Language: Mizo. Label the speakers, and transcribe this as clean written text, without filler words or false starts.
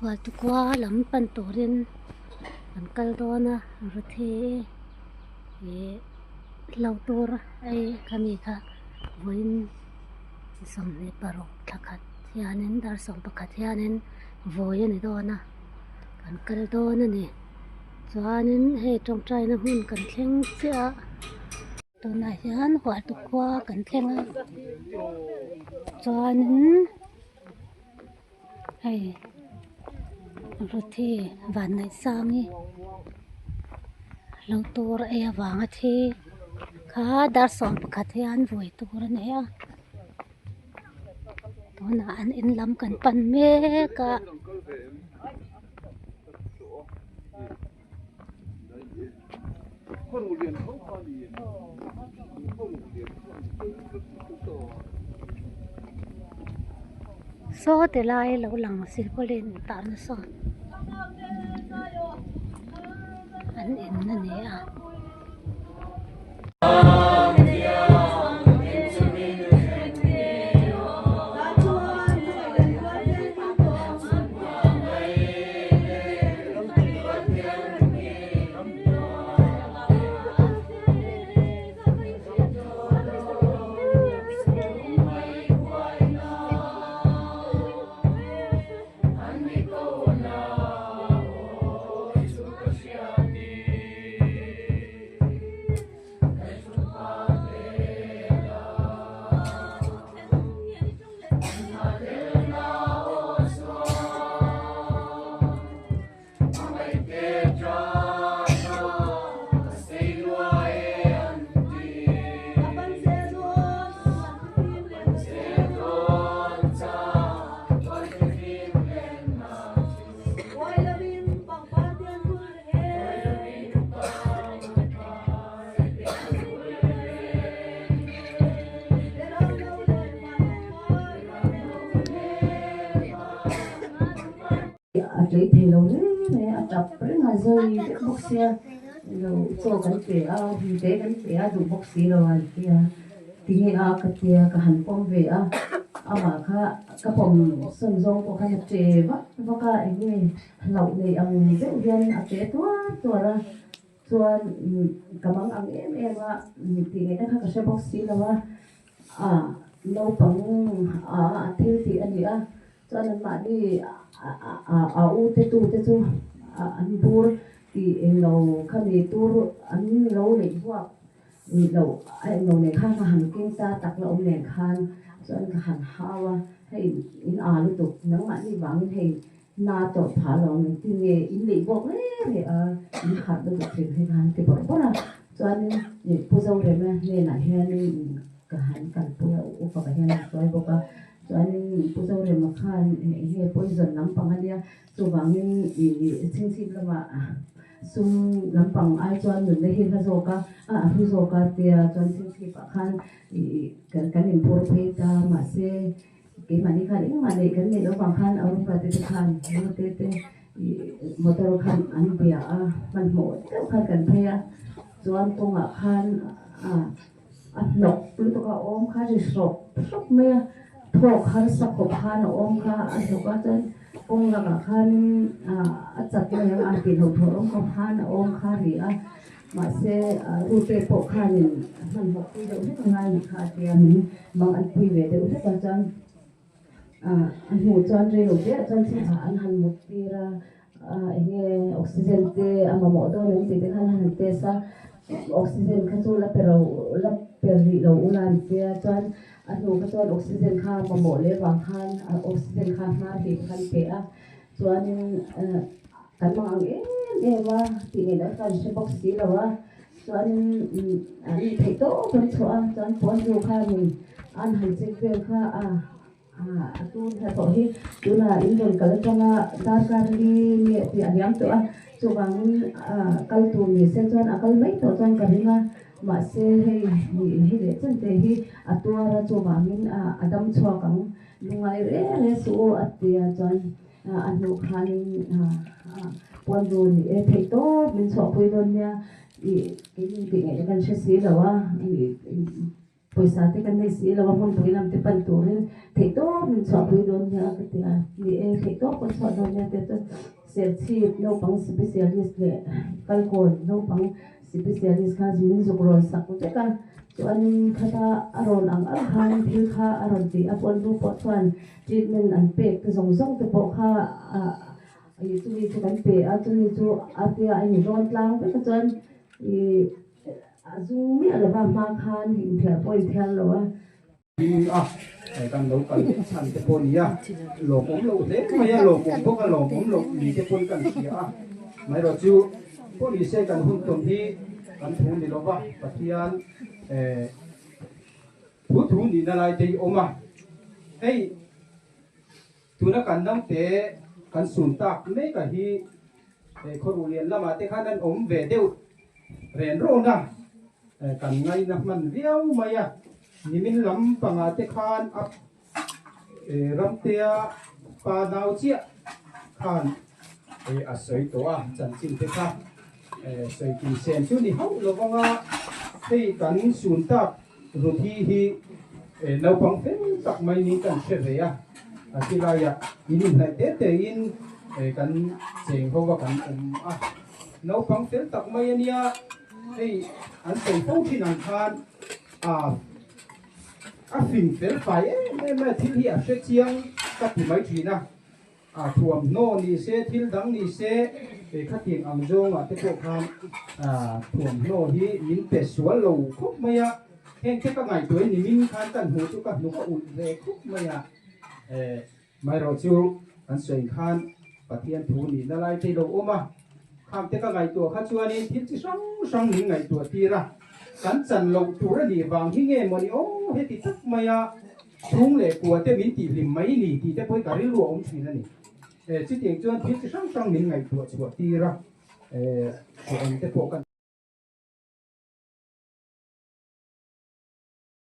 Speaker 1: Hualtukua lam pan turin an kal dawn a Ruthi ih hlo tur ei khami kha vawiin 26 thla khat hianin dar 11 hianin vawi a ni dawn a kan kal dawn a ni chuanin hei tawngtaina hmun kan thleng chiah a. Tunah hian Hualtu khua kan thleng a chuanin hei Ruthi Vanneihsangi lo tur ei avanga thi kha dar 11 hian vui tur a ni a tunah an in lam kan pan mek a. Saw ti lai lo lang silpauline intahna sawn an in a ni a.
Speaker 2: A tlei thei lo reng reng a tap reng a zawi vek bawk sia lo chaw kan pe a hmute kan pe a duh bawk si lo a an tia tinge a ka tia ka han pawm ve a amah kha ka pawm sawn zawng pawh khan a che vak vak a eng nge hlauh nei ang deuh hian a che tuar tuar a chuan ka mang ang em em a tih ngaihna kha ka hre bawk si lo a a naupang a a thil tih a ni a. Chuan anmahni a u te tu te chu an bur tih englo khami tur an lo neih buak loh a englo nen khan ka han keng ta tak la awm nen khan chuan ka han hau a, hei in aa lutuk nangmahni vangin hei na tawrh phah lo ang engtin nge in neih buak reng reng a in harh lutuk thin hei ka han ti bawrh bawrh a, chuanin Pu Zorema hnenah hianin ka han kalpui a upa ka hian a hruai bawk a. Chuanin Pu Zorema khan enge poison lampang a nia, chuvangin ih chhingchhip lamah sum lampang ai chuan nunna hi hla zawk a, a hlu zawk a tia chuan chhingchhipah khan ih kan inphur phei ta mahse keimahni khan engmah neih kan neih loh vang khan Arupa te te khan naute te ih motor khan an bia a, hmanhmawh deuh khan kan phei a, chuan kawngah khan ah. A hnawk lutuk a awm kha ri hrawk hrawk mai a, thawk harsa khawp khan a awm kha a hnawk a chuan kawng lakah khanin a chat mai ang a tih loh thawh rawng khawp khan a awm kha a ri a, mahse rute pawh khanin hmanhmawh pui deuh hlek a ngai nih kha a tia min mang an pui ve deuh hlek a chuan a hmuh chuan rei lo te ah chuan an han mut tir a. Eng nge oxygen te a mamawh dawn em tih te khan a han test a, oxygen kha chu la pe ro la pe rih lo ula an tia chuan a hnu kha chuan oxygen kha a mamawh leh vang khan oxygen kha hnar hlih kha an pe a, chuanin kan mang ang em em a tih ngaihna kha an hre bawk si lo a, chuanin an theih tawp an chhuah a, chuan pawn hnu khanin an han check vel kha a. A tun hnathawh hi tunah in rawn kal atanga darkar li nge tih a liam tawh a, chuvangin kal tur ni se chuan a kal mai tawh chuan ka ring a, mahse hei hei leh chen te hi a tuar a chuvangin a dam chhuak ang lungai reng reng suh u a ti a chuan a hnuh khanin puan ru ni e theih tawp min chhuahpui dawn nia ih keini tih ngaihna kan hre si lo a. Pawisa te kan nei si lo a, hmunpui lam te pan turin theihtawp min chhuahpui dawn nia ka ti a, ni e theihtawp kan chhuah dawn nia tih chuan Serchhip naupang specialist leh Kalkawn naupang specialist kha min zuk rawn sak vek a, chuanin khata a rawn ang ang khan thil kha a rawn ti a, pawn lu pawh chuan treatment an pek te zawng zawng te pawh kha ah ih chumi chu kan pe a, chumi chu a tia a inrawn tlang vek a chuan ih. A zu miah lova hma khan inthiar pawh inthiar lo a.
Speaker 3: Ding a, kan lo kal vek chhan te pawh a ni a, lawmawm loh hle mai a, lawmawm bawk a, lawmawm loh ni te pawhin kan hria a, amaherawh chu pawh ni se kan hun tawn hi kan thu ni lova Pathian thu thu nihna lai te hi awm a, hei tuna kan naute kan sun tak mek a hi He khawruh lian lamah te khan an awm ve deuh ren rawn a, kan ngaina hman viau mai a, nimin lam pangah te khan a ramtea pa nau chiah khan a sawi tawh a, chanchin te kha sawi kim sen chu ni hauh lo vang a, hei kan sun tak Ruthi hi naupang fel tak mai niin kan hre ve a, a ti laiah in inhnaih te tein kan cheng ho a kan awm a, naupang fel tak mai a nia, hei an sawi fo thin ang khan a a fing fel fai em em mai a, thil hi a hre chiang ka ti mai thin a. A thuamhnaw ni se, thil dang ni se, khatiang ang zawngah te pawh khan thuamhnaw hi min pe sual lo khawp mai a, heng te ka ngaihtuah ni min khan kan hmuh chu ka hnuk a ulh ve khawp mai a, maherawh chu kan sawi khan Pathian thu nihna lai te lo awm a, khang te ka ngaihtuah kha chuanin thil chi hrang hrang min ngaihtuah tir a, kan chan loh tur a nih vang hi nge mawni aw heti tak mai a. Chhung leh kua te min tihhlim mai ni tih te pawhin ka rilru a awm thin a ni. Chutiang chuan thil chi hrang hrang min ngaihtuah chhuah tir a, thawh ang te pawh kan.